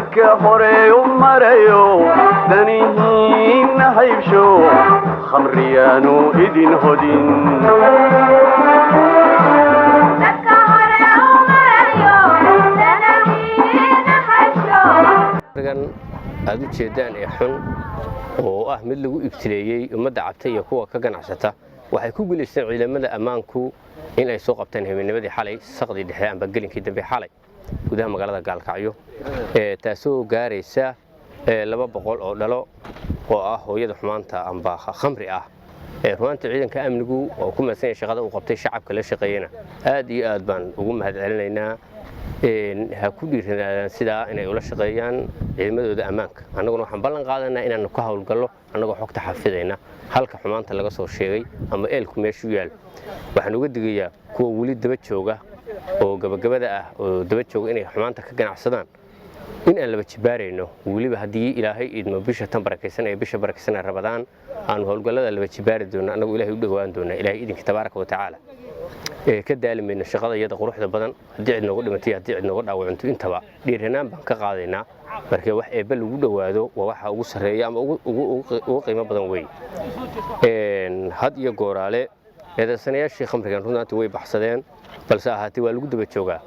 Dadka hore u marayo danihiinna haybsho, khamriyaanu idin hodin. Aad u jeeddaan ee xun oo ah mid lagu ibtileeyey ummadda cabta iyo kuwa ka ganacsata, waxay ku guulaysteen ciidamada ammaanku in ay soo qabteen habeennimadii xalay, saqdii dhexe amba gelinkii dambe xalay, gudaha magaalada Gaalkacyo, taasoo gaaraysa 200 oo dhalo oo ah hooyada xumaanta amba khamri ah. Runaantii ciidanka amnigu oo ku mahadsan yahay shaqada uu qabtay, shacabka la shaqeeyana aad iyo aad baan ugu mahad celinaynaa. Ha ku dhiiranaadaan sidaa inay ula shaqeeyaan ciidamadooda ammaanka. Annaguna waxaan ballan qaadanaa inaannu ka howlgallo annagoo xogta xafidayna halka xumaanta laga soo sheegay ama eelku meeshuu yaal. Waxaan uga digayaa kuwa weli daba jooga oo gabagabada ah oo daba jooga inay xumaanta ka ganacsadaan in aan laba jibaarayno. Weliba haddii Ilaahay idmo, bisha tan barakaysan ee bisha barakaysan ee Rabadaan aanu howlgallada laba jibaari doono, annagu Ilahay u dhowaan doona, Ilahay idinka tabaaraka wa tacaala. Ka daali mayno shaqada iyada quruxda badan. Haddii cid nooga dhimatay, haddii cid nooga dhaawacanto, intaba dhiiranaan baan ka qaadaynaa. Marka wax Eebbe lagu dhowaado waa waxa ugu sarreeya ama ugu qiimo badan wey. Had iyo gooraale eedaysanayaashii khamrigan runtaanti way baxsadeen, balse ahaatee waa lagu daba joogaa.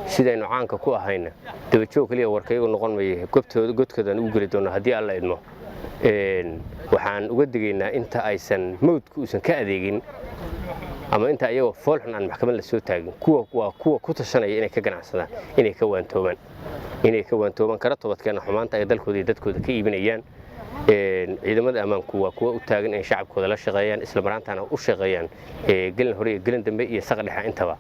Sidaynu caanka ku ahayna dabajoog keliya warkaygu noqon maya, gobtooda godkoodaan ugu geli doona haddii Alla idmo. Waxaan uga digaynaa inta aysan mawdku uusan ka adeegin ama inta iyagoo foolxun aan maxkamad la soo taagin, kuwa waa kuwa ku tashanaya inay ka ganacsadaan, inay ka waantoobaan, inay ka waantoobaan, kala toobadkeena xumaanta ay dalkooda iyo dadkooda ka iibinayaan. Ciidamada ammaanku waa kuwa u taagan inay shacabkooda la shaqeeyaan, isla maraantaana u shaqeeyaan gelin hore iyo gelin dambe iyo saqa dhexe intaba.